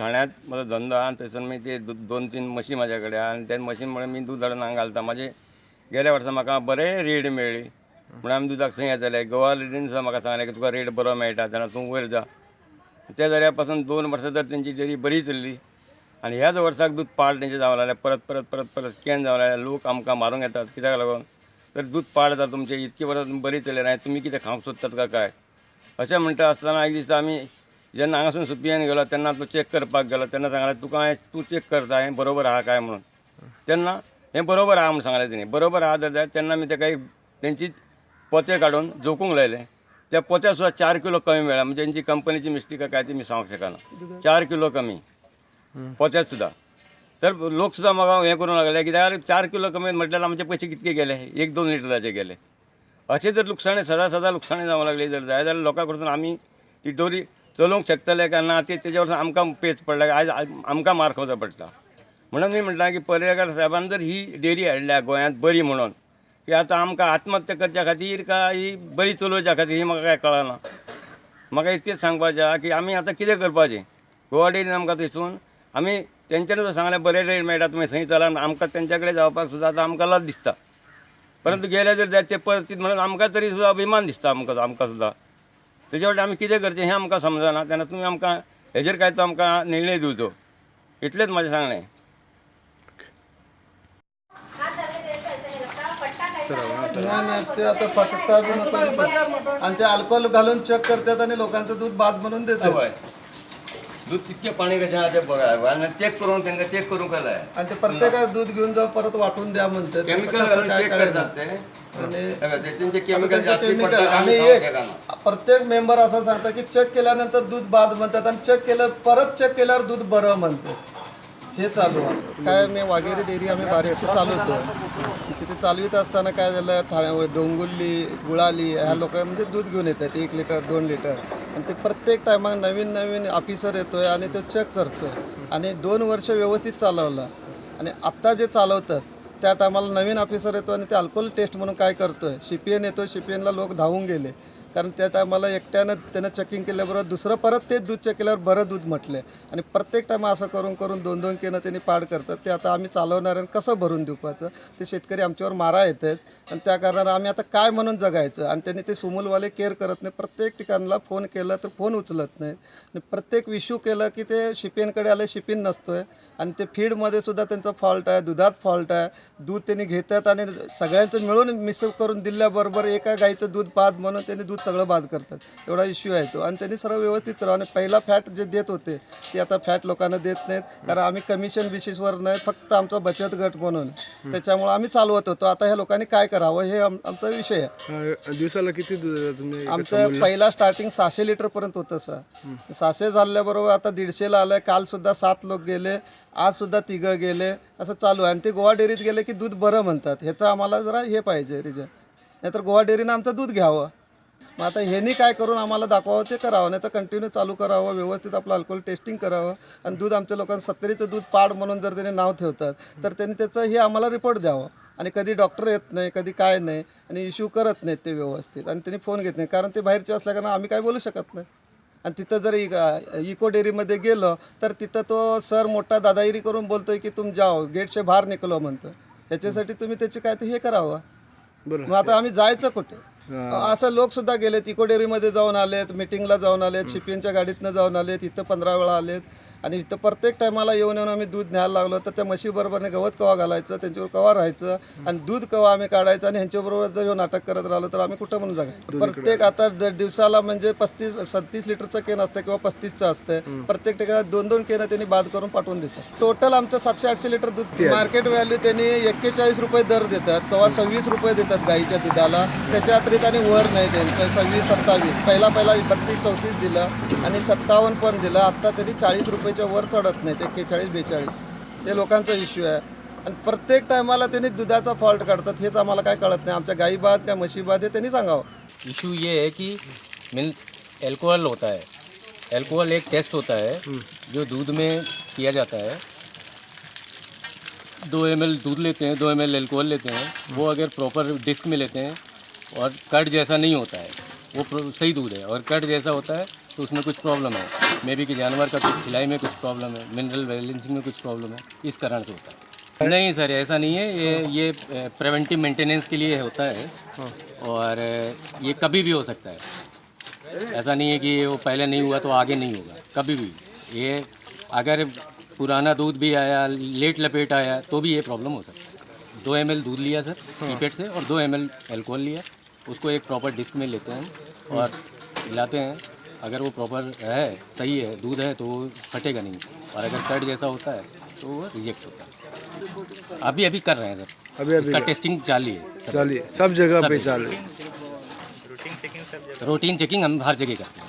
ठाण्यात म्हजो धंदो आहा आनी थंयसर मागीर ते 2-3 म्हशी म्हाज्या कडेन आहा आनी ते म्हशी मुळे मी दूद हाडून हांगा घालता. म्हाजे गेल्या वर्सा म्हाका बरें रेट मेळ्ळी म्हणून आमी दुदाक थंय येताले. गोवा रेडीन सुद्दां म्हाका सांगलें की तुका रेट बरो मेळटा तेन्ना तूं वयर जा. त्या जाग्या पासून 2 वर्सां तर तेंची डेरी बरी चल्ली आनी ह्याच वर्साक दूद पाड तेंचें जावं लागलें. परत परत परत परत can जावं लागलें. लोक आमकां मारूंक येतात कित्याक लागून तर दूद पाड जाता तुमचें, इतकी वर्सां तुमी बरी चलयली आनी तुमी कितें खावंक सोदतात काय काय अशें म्हणटा आसतना एक दिसा आमी जेन्ना हांगासून सुपयान गेलो तेन्ना तो चॅक करपाक गेलो तेन्ना सांगलें तुका हांवें तूं चॅक करता हें बरोबर आहा काय म्हणून. तेन्ना हें बरोबर आहा म्हूण सांगलें तेणी. बरोबर आहा जर जायत तेन्ना आमी तेका एक तेंची पोते काडून जोकूंक लायलें. त्या पोत्या सुद्दां 4 किलो कमी मेळ्ळा. म्हणजे तेंची कंपनीची मिस्टेक काय ती मी सांगूंक शकना. 4 किलो कमी पोत्यात सुद्दां. तर लोक सुद्दां म्हाका हें करूंक लागले कित्याक 4 किलो कमी म्हटल्यार आमचे पयशे कितके गेले, 1-2 लिटराचे गेले. अशें जर लुकसाणी सदां सदां लुकसाणी जावंक लागली जर जाय जाल्यार लोकां कडसून आमी ती डोरी चलोवंक शकतले काय ना ते तेज्या वरसून आमकां पेच पडला. आयज आमकां मार खावचो पडटा. म्हणून मी म्हणटा की पर्येकार साहेबान जर ही डेरी हाडल्या गोंयांत बरी म्हणून की आतां आमकां आत्महत्या करच्या खातीर काय ही बरी चलोवच्या खातीर ही म्हाका कांय कळना. म्हाका इतकेंच सांगपाचें आहा की आमी आतां कितें करपाचें. गोवा डेरीन आमकां थंयसून आमी तेंच्यांनी जर सांगलें बरें रेट मेळटा तुमी थंय चला, आमकां तेंच्या कडेन जावपाक सुद्दां आतां आमकां लज दिसता. परंतु गेले जर जायत ते परत म्हणून आमकां तरी सुद्दां अभिमान दिसता आमकां आमकां सुद्दां. तेजे वटेन आमी कितें करचें हें आमकां समजना. तेन्ना तुमी आमकां हेजेर काय तो आमकां निर्णय दिवचो इतलेंच म्हाजें सांगणें. नाही नाही ते आता फटकता बी नको आणि ते अल्कोहोल घालून चेक करतात आणि लोकांचं दूध बाद म्हणून देतात. दूध कितके पाणी कशें आहा तें बघा आनी चॅक करून तांकां चॅक करूंक जाय. आणि ते प्रत्येकाक दूध घेऊन जाऊन परत वाटून द्या म्हणतात. केमिकल घालून चेक करतात ते. आणि तेंचे केमिकल केमिकल आणि एक प्रत्येक मेंबर असं सांगता की चेक केल्यानंतर दूध बाद म्हणतात आणि चेक केलं परत चेक केल्यावर दूध बरं म्हणतात. हे चालू आहे. काय मी वाघेरी डेअरी आम्ही बारीकशी चालवतो. तिथे चालवित असताना काय झालं, ठाण्यावर डोंगुल्ली गुळाली ह्या लोक म्हणजे दूध घेऊन येतात 1 लिटर 2 लिटर आणि ते प्रत्येक टायमाक नवीन नवीन ऑफिसर येतोय आणि तो चेक करतोय. आणि 2 वर्ष व्यवस्थित चालवलं आणि आत्ता जे चालवतात त्या टायमाला नवीन ऑफिसर येतो आणि ते अल्कोहोल टेस्ट म्हणून काय करतोय, CPN येतो, CPNला लोक धावून गेले कारण त्या टायमाला एकट्यानं त्यानं चेकिंग केल्याबरोबर दुसरं परत ते दूध चेक केल्यावर बरं दूध म्हटलं. आणि प्रत्येक टायमा असं करून करून 2-2 केनं त्यांनी पाड करतात. ते आता आम्ही चालवणार आणि कसं भरून दिवपाचं, ते शेतकरी आमच्यावर मारा येत आहेत आणि त्या कारणानं आम्ही आता काय म्हणून जगायचं. आणि त्यांनी ते सुमूलवाले केअर करत नाही. प्रत्येक ठिकाणाला फोन केला तर फोन उचलत नाही आणि प्रत्येक इश्यू केलं की ते शिपिनकडे आले, शिपिन नसतो आहे. आणि ते फीडमध्ये सुद्धा त्यांचा फॉल्ट आहे, दुधात फॉल्ट आहे. दूध त्यांनी घेतात आणि सगळ्यांचं मिळून मिक्स करून दिल्याबरोबर एका गाईचं दूध बाद म्हणून त्यांनी दूध सगळं बाद करतात. एवढा इश्यू आहे तो. आणि त्यांनी सर्व व्यवस्थित करावं. आणि पहिला फॅट जे देत होते ते आता फॅट लोकांना देत नाहीत कारण आम्ही कमिशन बेसिसवर नाही, फक्त आमचा बचत गट म्हणून त्याच्यामुळं आम्ही चालवत होतो. आता ह्या लोकांनी काय करावं हे आमचा विषय आहे. दिवसाला किती दूध तुम्ही? आमचं पहिला स्टार्टिंग 600 लिटरपर्यंत होतं सर. 600 झाल्याबरोबर आता 150ला आलं. कालसुद्धा 7 लोक गेले, आजसुद्धा 3 गेले, असं चालू आहे. आणि ते गोवा डेअरीत गेले की दूध बरं म्हणतात. ह्याचं आम्हाला जरा हे पाहिजे रिजन, नाहीतर गोवा डेअरीनं आमचं दूध घ्यावं. मग आता ह्यांनी काय करून आम्हाला दाखवावं ते करावं, नाही तर कंटिन्यू चालू करावं, व्यवस्थित आपलं अल्कोहोल टेस्टिंग करावं. आणि दूध आमच्या लोकांना 70चं दूध पाड म्हणून जर त्यांनी नाव ठेवतात तर त्यांनी त्याचं हे आम्हाला रिपोर्ट द्यावं. आणि कधी डॉक्टर येत नाही, कधी काय नाही आणि इश्यू करत नाहीत ते व्यवस्थित. आणि त्यांनी फोन घेत नाही कारण ते बाहेरचे असल्या कारण आम्ही काय बोलू शकत नाही. आणि तिथं जर इको डेअरीमध्ये गेलो तर तिथं तो सर मोठा दादागिरी करून बोलतोय की तुम जाओ गेटचे बाहेर निकलो म्हणतो. ह्याच्यासाठी तुम्ही त्याची काय ते हे करावं. मग आता आम्ही जायचं कुठे? असं लोकसुद्धा गेलेत, इको डेअरीमध्ये जाऊन आलेत, मिटिंगला जाऊन आलेत, शिपिंगच्या गाडीतनं जाऊन आलेत, इथं 15 वेळा आलेत. आणि इथं प्रत्येक टायमाला येऊन येऊन आम्ही दूध न्यायला लागलो तर त्या म्हशीबरोबर गवत कवा घालायचं, त्यांच्यावर कवा राहायचं आणि दूध कवा आम्ही काढायचं. आणि ह्यांच्याबरोबर जर ह्यो नाटक करत राहिलो तर आम्ही कुठं म्हणून जगायचं. प्रत्येक आता दिवसाला म्हणजे 35-37 लिटरचं केन असतं किंवा 35चं असतं. प्रत्येक ठिकाणी 2-2 केनं त्यांनी बाद करून पाठवून देतात. टोटल आमचं 700-800 लिटर दूध. मार्केट व्हॅल्यू त्यांनी 41 रुपये दर देतात, कवा 26 रुपये देतात गाईच्या दुधाला. त्याच्या अतिरिक्त आणि वर नाही त्यांचं 26-27, पहिला पहिला 32-34 दिलं आणि 57 पण दिलं. आत्ता तरी 40 रुपयाच्या वर चढत नाहीत, 41-42 ते लोकांचा इश्यू आहे. आणि प्रत्येक टायमाला त्यांनी दुधाचा फॉल्ट काढतात, हेच आम्हाला काय कळत नाही. आमच्या गाई बाद काय म्हशी बाद हे त्यांनी सांगावं. इशू ये है कि मिल्क अल्कोहल होता है, अल्कोहल एक टेस्ट होता है जो दूध में किया जाता है. 2 ml दूध लेते हैं, 2 ml alcohol लेते हैं. वो अगर प्रॉपर डिस्क में लेते हैं और कर्ड जैसा नहीं होता है वो सही दूध है, और कर्ड जैसा होता है तो उसमें कुछ प्रॉब्लम है, मे बी कि जानवर का कुछ खिलाई में कुछ प्रॉब्लम है, मिनरल बैलेंसिंग में कुछ प्रॉब्लम है, इस कारण से होता है। नहीं सर, ऐसा नहीं है, ये प्रिवेंटिव मेंटेनेंस के लिए होता है और ये कभी भी हो सकता है। ऐसा नहीं है कि वो पहले नहीं हुआ तो आगे नहीं होगा, कभी भी। ये अगर पुराना दूध भी आया, लेट लपेट आया, तो भी ये प्रॉब्लम हो सकता है। 2 ml दूध लिया सर पीपेट से और 2 ml alcohol लिया, उसको एक प्रॉपर डिस्क में लेते हैं और मिलाते हैं। अगर वो प्रॉपर है, सही है, दूध है तो वो फटेगा नहीं, और अगर कर्ड जैसा होता है तो वो रिजेक्ट होता है। अभी अभी कर रहे हैं सर, अभी अभी इसका टेस्टिंग चालू है, चालू है, सब जगह पे चालू है। रूटीन चेकिंग हम हर जगह करते हैं।